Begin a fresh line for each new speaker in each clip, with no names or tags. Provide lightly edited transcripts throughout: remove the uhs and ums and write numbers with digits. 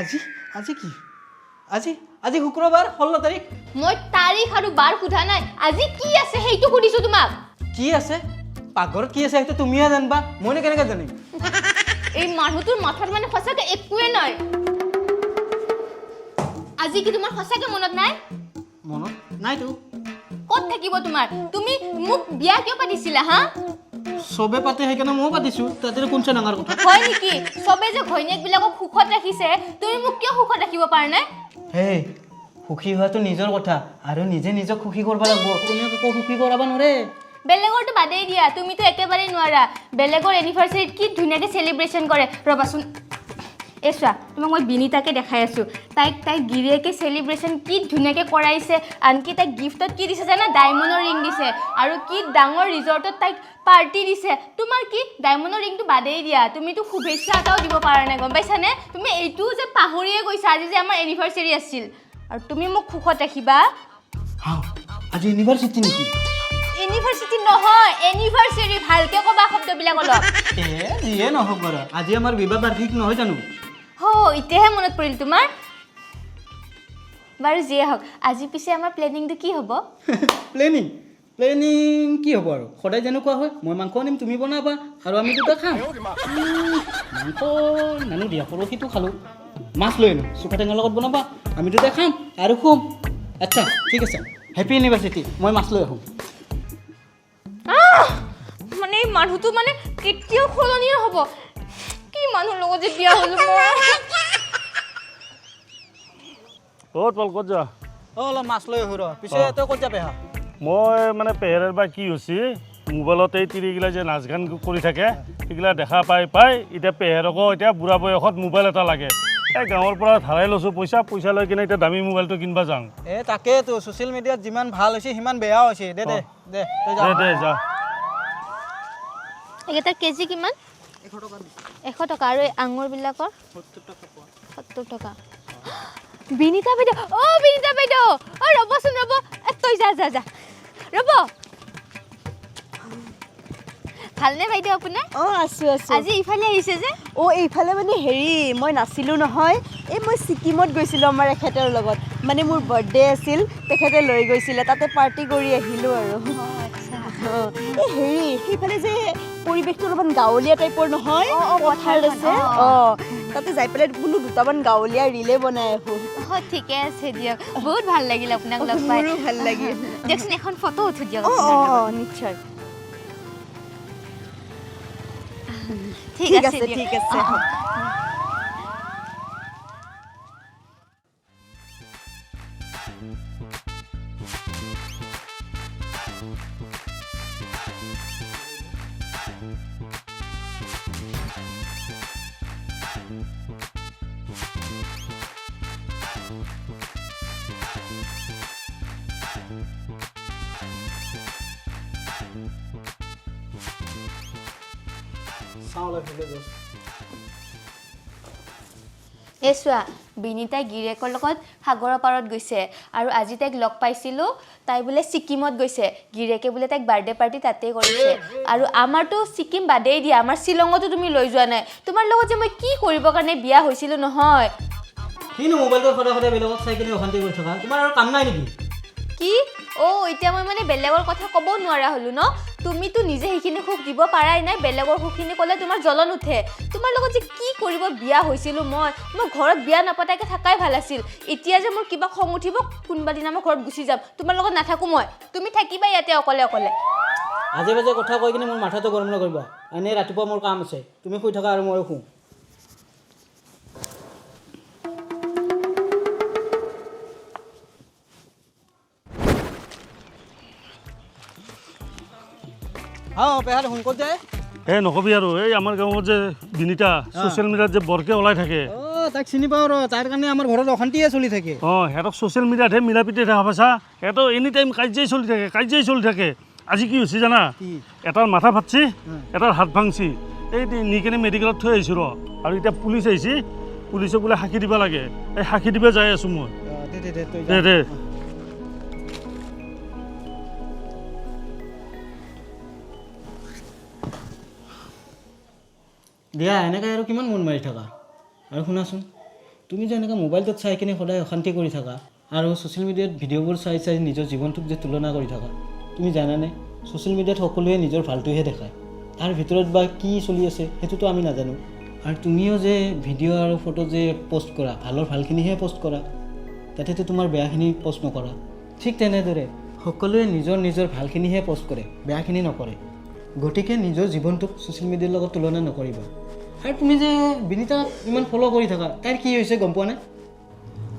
আজি আজি কি? আজি আজি শুক্ৰবাৰ, 16 তাৰিখ।
মই তাৰিখ আৰু বাৰ সোধা নাই, আজি কি আছে সেইটো সুধিছো তোমাক।
কি আছে? পাকঘৰত কি আছে সেইটো তুমিহে জানিবা, মইনো কেনেকৈ জানিম?
এই মানুহটোৰ মাথাত মানে সঁচাকে একোৱে নাই। আজি কি তোমাৰ সঁচাকে মনত নাই?
মনত নাইতো।
ক'ত থাকিব তোমাৰ? তুমি মোক বিয়া কিয় পাতিছিলা হা?
চবে পাতে, সেইকাৰণে ময়ো পাতিছোঁ, তাতে কোনচা ডাঙৰ কথা?
হয় নেকি? চবে যে ঘৈণীয়েকবিলাকক সুখত ৰাখিছে, তুমি মোক কিয় সুখত ৰাখিব পাৰা নাই?
হেই, সুখী হোৱাটো নিজৰ কথা আৰু নিজে নিজক সুখী কৰিব লাগিব, কোনেও কাকো সুখী কৰাব নোৱাৰে।
বেলেগৰতো বাদেই দিয়া, তুমিতো একেবাৰেই নোৱাৰা। বেলেগৰ এনিভাৰ্চাৰীত কি ধুনীয়াকৈ চেলিব্ৰেশ্যন কৰে। ৰ'বাচোন, এই চোৱা, তোমাক মই বিনীতাকে দেখাই আছোঁ। তাইক তাইৰ গিৰিয়েকে চেলিব্ৰেশ্যন কি ধুনীয়াকৈ কৰাইছে, আনকি তাইক গিফ্টত কি দিছে জানা? ডায়মণ্ডৰ ৰিং দিছে, আৰু কি ডাঙৰ ৰিজৰ্টত তাইক পাৰ্টি দিছে। তোমাৰ কি ডায়মণ্ডৰ ৰিংটো বাদেই দিয়া, তুমিতো শুভেচ্ছা এটাও দিব পৰা নাই, গম পাইছানে? তুমি এইটোও যে পাহৰিয়ে গৈছা আজি যে আমাৰ এনিভাৰ্চাৰী আছিল। আৰু তুমি মোক সুখত ৰাখিবা।
হাও, আজি ইউনিভাৰ্চিটি নেকি?
ইউনিভাৰ্চিটি নহয়, এনিভাৰ্চাৰী। ভালকে ক'বা শব্দবিলাক অলপ।
এ যিয়ে নহওক বাৰু, আজি আমাৰ বিবাহ বাৰ্ষিক নহয় জানো?
হ, এতিয়াহে মনত পৰিল তোমাৰ। বাৰু যিয়ে হওক, আজি পিছে আমাৰ প্লেনিংটো কি হ'ব?
প্লেনিং? প্লেনিং কি হ'ব আৰু, সদায় যেনেকুৱা হয়, মই মাংস আনিম, তুমি বনাবা আৰু আমি দুটা খাম। মাংস নানো দিয়া, পৰহিটো খালোঁ। মাছ লৈ আনো, চুকা টেঙাৰ লগত বনাবা, আমি দুটা খাম আৰু শুম। আচ্ছা ঠিক আছে, হেপী ইউনিভাৰ্চিটি, মই মাছ লৈ আহোঁ।
মানে এই মানুহটো মানে কেতিয়াও সলনি নহ'ব। কি মানুহৰ লগত যে বিয়া হ'লো মই।
ক'ত পল, ক'ত যা?
অঁ, অলপ মাছ লৈ আহোঁ ৰ। পিছে তই ক'ত যাবি হা?
মই মানে পেহেৰৰ বা কি হৈছে, মোবাইলত এই তিৰিগিলা যে নাচ গান কৰি থাকে, সেইগিলা দেখা পাই পাই এতিয়া পেহেৰকো এতিয়া বুঢ়া বয়সত মোবাইল এটা লাগে। এই গাঁৱৰ পৰা ধাৰাই লৈছোঁ পইচা, পইচা লৈ কিনে এতিয়া দামী মোবাইলটো কিনিব যাওঁ।
এ তাকেইতো, ছ'চিয়েল মিডিয়াত যিমান ভাল হৈছে সিমান বেয়াও হৈছে। দে দে দে, তই যা।
দে দে যা।
এইকেইটাৰ কেজি কিমান? 100 টকা। আৰু এই আঙুৰবিলাকৰ 70 টকা। বিনীতা বাইদেউ, অ' বিনীতা বাইদেউ, অ' ৰ'বচোন ৰ'ব, তই যা যা যা, ৰ'ব। ভালনে বাইদেউ আপোনাৰ?
অঁ, আছোঁ আছোঁ।
আজি ইফালে আহিছে যে?
অঁ, এইফালে মানে হেৰি, মই নাছিলোঁ নহয়, এই মই ছিকিমত গৈছিলোঁ আমাৰ এখেতৰ লগত, মানে মোৰ বাৰ্থডে আছিল, তেখেতে লৈ গৈছিলে, তাতে পাৰ্টি কৰি আহিলোঁ আৰু। অঁ, এই হেৰি, সেইফালে যে পৰিৱেশটো অলপমান গাঁৱলীয়া টাইপৰ নহয়, পথাৰ আছে, অঁ, তাতে যাই পেলাই বোলো দুটামান গাঁৱলীয়া ৰিলে বনাই আহোঁ।
অঁ, ঠিকে আছে দিয়ক, বহুত ভাল লাগিল আপোনাক লগ পাই।
মোৰো ভাল লাগিল।
দিয়কচোন এখন ফটো উঠো দিয়ক।
অঁ অঁ অঁ, নিশ্চয়।
ঠিক আছে,
ঠিক আছে।
এই চোৱা, বিনীতাই গিৰিয়েকৰ লগত সাগৰৰ পাৰত গৈছে, আৰু আজি তাইক লগ পাইছিলোঁ, তাই বোলে ছিকিমত গৈছে, গিৰিয়েকে বোলে তাইক বাৰ্থডে পাৰ্টি তাতেই কৰিছে। আৰু আমাৰতো ছিকিম বাদেই দিয়া, আমাৰ শ্বিলঙতো তুমি লৈ যোৱা নাই। তোমাৰ লগত যে মই কি কৰিবৰ কাৰণে বিয়া হৈছিলোঁ নহয়।
কিনো মোবাইলটো সদায় সদায় বেলেগক চাই কিনে অশান্তি কৰি থকা, তোমাৰ আৰু কাম নাই নেকি?
কি? অ', এতিয়া মই মানে বেলেগৰ কথা ক'ব নোৱাৰা হ'লো ন? তুমিতো নিজে সেইখিনি সুখ দিব পৰাই নাই, বেলেগৰ সুখখিনি ক'লে তোমাৰ জ্বলন উঠে। তোমাৰ লগত যে কি কৰিব বিয়া হৈছিলোঁ মই, মই ঘৰত বিয়া নাপাতাকৈ থকাই ভাল আছিল। এতিয়া যে মোৰ কিবা খং উঠিব, কোনোবা দিনা মই ঘৰত গুচি যাম, তোমাৰ লগত নাথাকোঁ মই, তুমি থাকিবা ইয়াতে অকলে অকলে।
আজে বাজে কথা কৈ কিনে মোৰ মাথাটো গৰম নকৰিবা, এনেই ৰাতিপুৱা মোৰ কাম আছে, তুমি শুই থাকা আৰু ময়ো শুওঁ। অঁ, পেহা দেখোন ক'ত যায়?
এই নকবি আৰু, এই আমাৰ গাঁৱত যে বিনীতা ছ'চিয়েল মিডিয়াত যে বৰকৈ ওলাই থাকে।
অঁ, তাইক চিনি পাওঁ ৰ, তাইৰ কাৰণে আমাৰ ঘৰত অশান্তিয়ে চলি থাকে।
অঁ, সিহঁতক ছ'চিয়েল মিডিয়াতহে মিলা প্ৰীতি দেখা পাইছা, সিহঁতৰ এনি টাইম কাজিয়াই চলি থাকে, কাজিয়াই চলি থাকে। আজি কি হৈছে জানা? এটাৰ মাথা ফাটছি, এটাৰ হাত ভাংছি, এই নি কেনে মেডিকেলত থৈ আহিছোঁ ৰ। আৰু এতিয়া পুলিচ আহিছে, পুলিচক বোলে সাক্ষী দিব লাগে, এই সাক্ষী দিব যাই আছোঁ মই। দে দে।
দিয়া, এনেকৈ আৰু কিমান মন মাৰি থাকা? আৰু শুনাচোন, তুমি যে এনেকৈ মোবাইলটোত চাই কিনে সদায় অশান্তি কৰি থাকা আৰু ছ'চিয়েল মিডিয়াত ভিডিঅ'বোৰ চাই চাই নিজৰ জীৱনটোক যে তুলনা কৰি থাকা, তুমি জানানে ছ'চিয়েল মিডিয়াত সকলোৱে নিজৰ ভালটোহে দেখায়, তাৰ ভিতৰত বা কি চলি আছে সেইটোতো আমি নাজানো। আৰু তুমিও যে ভিডিঅ' আৰু ফটো যে প'ষ্ট কৰা, ভালৰ ভালখিনিহে প'ষ্ট কৰা, তাতেতো তোমাৰ বেয়াখিনি প'ষ্ট নকৰা। ঠিক তেনেদৰে সকলোৱে নিজৰ নিজৰ ভালখিনিহে প'ষ্ট কৰে, বেয়াখিনি নকৰে। গতিকে নিজৰ জীৱনটোক ছ'চিয়েল মিডিয়াৰ লগত তুলনা নকৰিবা। আৰু তুমি যে বিনীতাক ইমান ফ'ল' কৰি থাকা, তাইৰ কি হৈছে গম পোৱা নাই?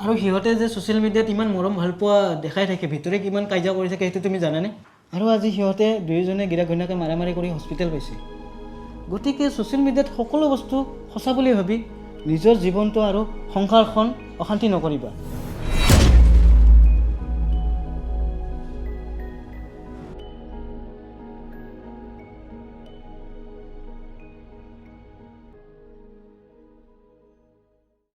আৰু সিহঁতে যে ছ'চিয়েল মিডিয়াত ইমান মৰম ভালপোৱা দেখাই থাকে, ভিতৰে কিমান কাজিয়া কৰি থাকে সেইটো তুমি জানানে? আৰু আজি সিহঁতে দুয়োজনে গিৰাক ঘৈণীয়েকে মাৰামাৰি কৰি হস্পিটেল পাইছে। গতিকে ছ'চিয়েল মিডিয়াত সকলো বস্তু সঁচা বুলি ভাবি নিজৰ জীৱনটো আৰু সংসাৰখন অশান্তি নকৰিবা।